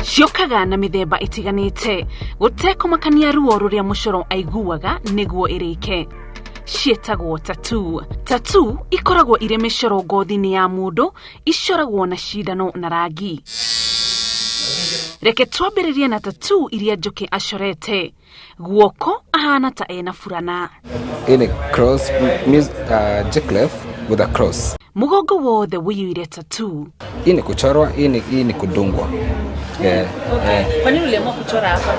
Ciũkaga na mĩthemba ĩtiganĩte gũtekũmakania ruo rũrĩa mũcoro aiguaga nĩguo ĩrĩke. Ciĩtagwo tattoo. Tattoo ikoragwo irĩ mĩcoro ngothi-inĩ ya mũndũ, icoragwo na cindano na rangi. Reke twambĩrĩrie na tattoo iria Njũkĩ acorete. Guoko ahana ta ena burana. In a cross, Jaclef with a cross. Mũgongo wothe ũiyũire tattoo. Hii ni kuchorwa, hii ni kudungwa. Yeah. Kwa nini uliamua kuchora hapa?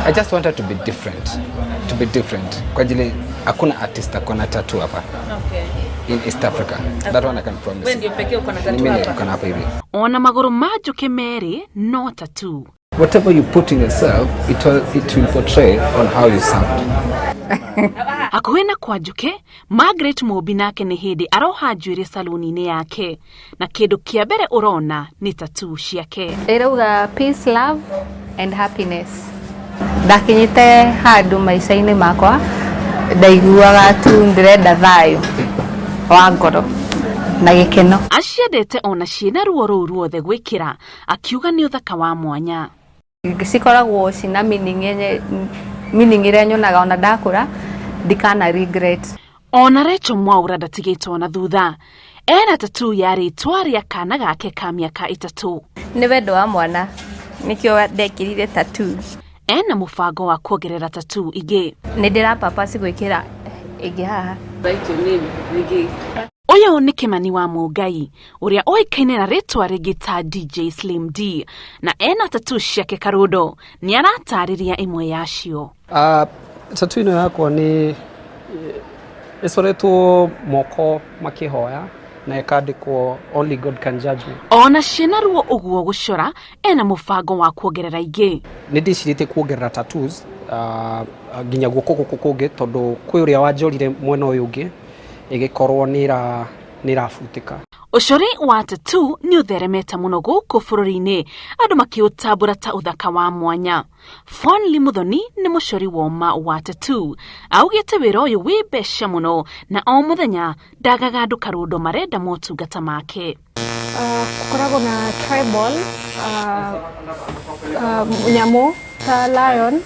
I just wanted to be different. To be different. Kwa ajili hakuna artist akona tattoo hapa in East Africa. That one I can promise. Wewe ndio pekee uko na Ni tattoo mimi hapa. niko na hapa hivi. Ona magũrũ ma Njũkĩ merĩ no tattoo. Whatever you put in yourself, it will portray on how you sound. Hakuhĩ na kwa Njũkĩ, Margaret Mũmbi nake nĩ hĩndĩ aroha njuĩrĩ saluni-inĩ yake na kĩndũ kĩa mbere ũrona nĩ tattoo ciake. Ĩrauga peace, love and happiness. Ndakinyĩte handũ maica-inĩ makwa ndaiguaga tu ndĩrenda thayũ wa ngoro na gĩkeno. Aciendete ona ciĩna ruo rũu ruothe gwĩkĩra, akiuga nĩ ũthaka wa mwanya. Cikoragwo cina meaning yenye, meaning ĩrĩa nyonaga ona ndakũra ndikana regret. Ona Rachel Mwaura ndatigĩtwo na thutha, ena tattoo ya rĩtwa rĩa kana gake ka mĩaka 3. Nĩ wendo wa mwana nĩkĩo ndekĩrire tattoo. Ena mũbango wa kuongerera tattoo ingĩ. Nĩ ndĩra purpose gwĩkĩra ĩngĩ haha. Write your name rĩngĩ. Ũyũ nĩ Kĩmani wa Mũngai ũrĩa ũĩkaine na rĩtwa rĩngĩ ta DJ Slim D, na ena tattoo ciake karũndo. Nĩ aratarĩria ĩmwe yacio. Tattoo ĩno yakwa nĩ ĩcoretwo moko makĩhoya na ĩkandĩkwo "Only God can judge me". Ona ciĩna ruo ũguo gũcora, ena mũbango wa kuongerera ingĩ. Nĩ ndĩcirĩtie kuongerera tattoos nginya guoko gũkũ kũngĩ, tondũ kwĩ ũrĩa wanjorire mwena ũyũ ũngĩ ĩgĩkorwo nĩ ĩrabutĩka. Ũcori wa tattoo nĩ ũtheremete mũno gũkũ bũrũri-inĩ, andũ makĩũtambũra ta ũthaka wa mwanya. Fonli Muthoni nĩ mũcori woma wa tattoo. Augĩte wĩra ũyũ wĩ mbeca mũno na o mũthenya ndagaga andũ karũndo marenda motungata make. Gũkoragwo na tribal nyamũ ta lion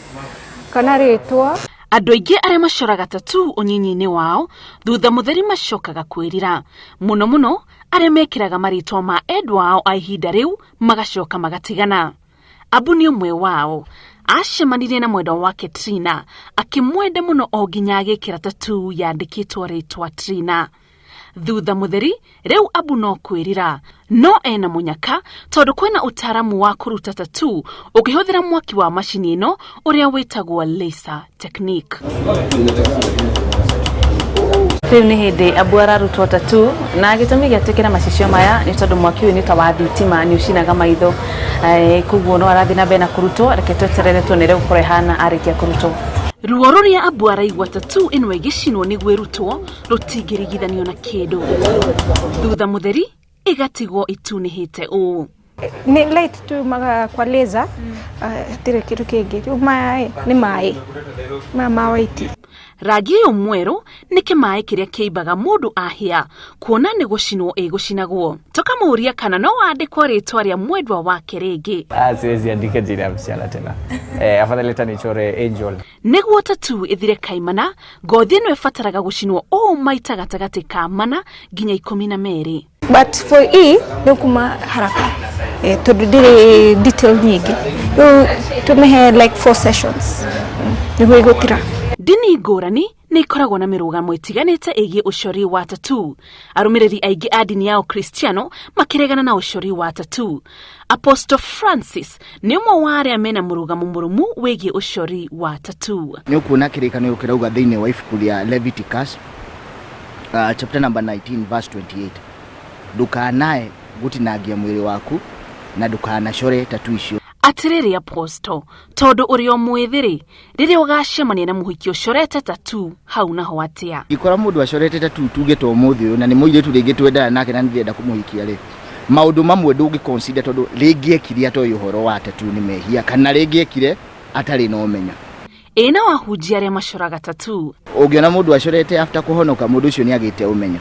kana rĩtwa. Andũ aingĩ arĩa macoraga tattoo ũnyinyi-inĩ wao thutha mũtheri macokaga kwĩrira, mũno mũno arĩa mekĩraga marĩtwa ma endwa ao a ihinda rĩu magacoka magatigana. Abu nĩ ũmwe wao. Acemanirie na mwendwa wake Trina, akĩmwenda mũno o nginya agĩkĩra tattoo yandĩkĩtwo rĩtwa Trina. Thutha mũtheri rĩu Abu no kwĩrira, no ena mũnyaka tondũ kwĩna ũtaaramu wa kũruta tattoo ũkĩhũthĩra mwaki wa macini ĩno ũrĩa wĩtagwo laser technique. Rĩu nĩ hĩndĩ Abu ararutwo tattoo, na gĩtũmi gĩa twĩkĩre macicio maya nĩ tondũ mwaki ũyũ nĩ ta wa thitima, nĩ ũcinaga maitho. Koguo no arathiĩ na mbere na kũrutwo. Reke tweterere tuone ũrĩa gũkorwo ĩhana arĩkia kũrutwo. Ruo rũrĩa Abu araigua tattoo ĩno ĩgĩcinwo nĩguo ĩrutwo rũtingĩringithanio na kĩndũ. Thutha mũtheri ĩgatigwo itunĩhĩte ũũ. Nĩ light tu yumaga kwa laser, hatirĩ kĩndũ kĩngĩ. Rĩu maya ĩ nĩ maĩ maya ma white. Rangi ũyũ mwerũ nĩ kĩmaĩ kĩrĩa kĩimbaga mũndũ ahĩa, kuona nĩ gũcinwo ĩgũcinagwo. Tũkamũria kana no andĩkwo rĩtwa rĩa mwendwa wake rĩngĩ. Ah, siwezi andika jina ya msichana tena. Afadhali hata nichore angel. Nĩguo tattoo ĩthire kaimana, ngothi ĩno ĩbataraga gũcinwo ũũ maita gatagatĩ ka 4 nginya 12. But for e nĩ kuma haraka tondũ ndĩrĩ detail nyingĩ. Rĩu tũmĩhe like four sessions nĩguo ĩgũthira. Ndini ngũrani nĩ ikoragwo na mĩrũgamo ĩtiganĩte ĩgiĩ ũcori wa tattoo, arũmĩrĩri aingĩ a ndini ya Ũkristiano makĩregana na ũcori wa tattoo. Apostle Francis nĩ ũmwe wa arĩa mena mũrũgamo mũrũmu wĩgiĩ ũcori wa tattoo. Nĩ ũkuona kĩrĩkanĩro kĩrauga thĩinĩ wa ibuku rĩa Leviticus chapter number 19 verse 28, ndũkanae gũtinangia mwĩrĩ waku na ndũkanacore tattoo icio. Atĩrĩrĩ Apostle, tondũ ũrĩ o mwĩthĩ-rĩ, rĩrĩa ũgacemania na mũhiki ũcorete tattoo hau naho atĩa? Ingĩkora mũndũ acorete tattoo, tuge ta ũmũthĩ ũyũ, na nĩ mũirĩtu rĩngĩ twendana nake na nĩndĩrenda kũmũhikia rĩ, maũndũ mamwe ndũngĩ consider, tondũ rĩngĩ ekire atoĩ ũhoro wa tattoo nĩ mehia, kana rĩngĩ ekire atarĩ na ũmenyo. Ĩ na wahunjia arĩa macoraga tattoo? Ũngĩona mũndũ acorete after kũhonoka, mũndũ ũcio nĩ agĩte ũmenyo.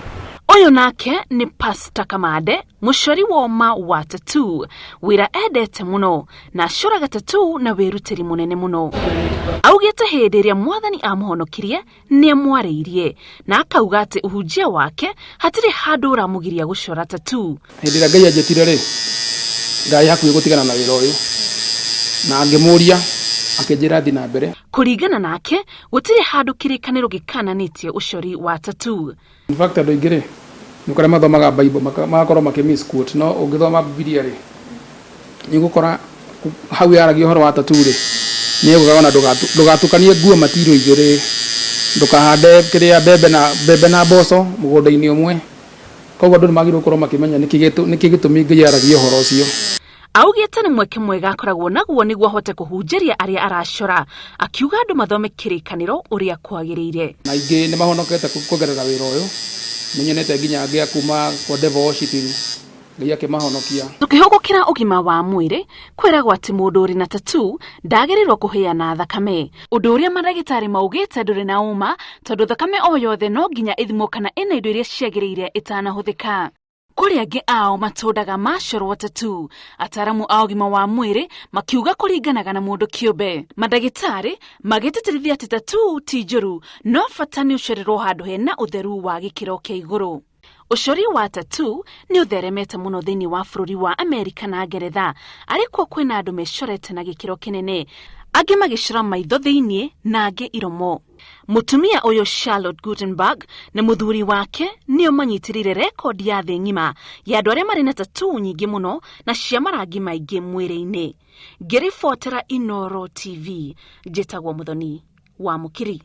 Ũyũ nake nĩ Pastor Kamande, mũcori woma wa tattoo, wĩra endete mũno na acoraga tattoo na wĩrutĩri mũnene mũno. Augĩte hĩndĩ ĩrĩa mwathani amũhonokirie nĩ amwarĩirie na akauga atĩ ũhunjia wake hatirĩ handũ ũramũgiria gũcora tattoo. Hĩndĩ ĩrĩa Ngai anjĩtire rĩ, ndarĩ hakuhĩ gũtigana na wĩra ũyũ, na ngĩmũria akĩnjĩra thiĩ na mbere. Kũringana nake, gũtirĩ handũ kĩrĩkanĩro gĩkananĩtie ũcori wa tattoo. In fact andũ aingĩ rĩ, nĩ kũrĩa mathomaga Bible magakorwo makĩ misquote, no ũngĩthoma Bibilia rĩ, nĩ ũgũkora hau yaragia ũhoro wa tattoo rĩ, nĩ ĩkugaga ona ndũgatukanie nguo material igĩrĩ, ndũkahande kĩrĩa mbembe na mbembe na mboco mũgũnda-inĩ ũmwe. Koguo andũ nĩ magĩrĩirwo gũkorwo makĩmenya nĩkĩ gĩtũmi Ngai aragia ũhoro ũcio. Augĩte nĩ mweke mwega akoragwo naguo nĩguo ahote kũhunjĩria arĩa aracora, akiuga andũ mathome kĩrĩkanĩro ũrĩa kwagĩrĩire. Na aingĩ nĩ mahonokete kũgerera wĩra ũyũ, nĩ nyonete nginya angĩ a kuma kwa devil worshiping, Ngai akĩmahonokia. Tũkĩhũgũkĩra ũgima wa mwĩrĩ, kwĩragwo atĩ mũndũ ũrĩ na tattoo ndagĩrĩirwo kũhĩa na thakame, ũndũ ũrĩa mandagĩtarĩ maugĩte ndũrĩ na ũma tondũ thakame o yothe no nginya ĩthimwo kana ĩna indo iria ciagĩrĩire ĩtanahũthĩka. Kũrĩ angĩ ao matũndaga macorwo tattoo, ataramu a ũgima wa mwĩrĩ makiuga kũringanaga na mũndũ kĩũmbe. Mandagĩtarĩ magĩtĩtĩrithia atĩ tattoo ti njũru, no bata nĩ ũcorerwo handũ hena ũtheru wa gĩkĩro kĩa igũrũ. Ũcori wa tattoo nĩ ũtheremete mũno thĩinĩ wa bũrũri wa Amerika na Ngeretha, arĩ kuo kwĩna andũ mecorete na gĩkĩro kĩnene, angĩ magĩcora maitho thĩinĩ na angĩ iromo. Mũtumia ũyũ Charlotte Gutenberg na mũthuri wake nĩo manyitĩrĩire rekondi ya thĩ ng'ima ya andũ arĩa marĩ na tattoo nyingĩ mũno na cia marangi maingĩ mwĩrĩ-inĩ. Ngĩribotera Inooro TV, njĩtagwo Mũthoni wa Mũkiri.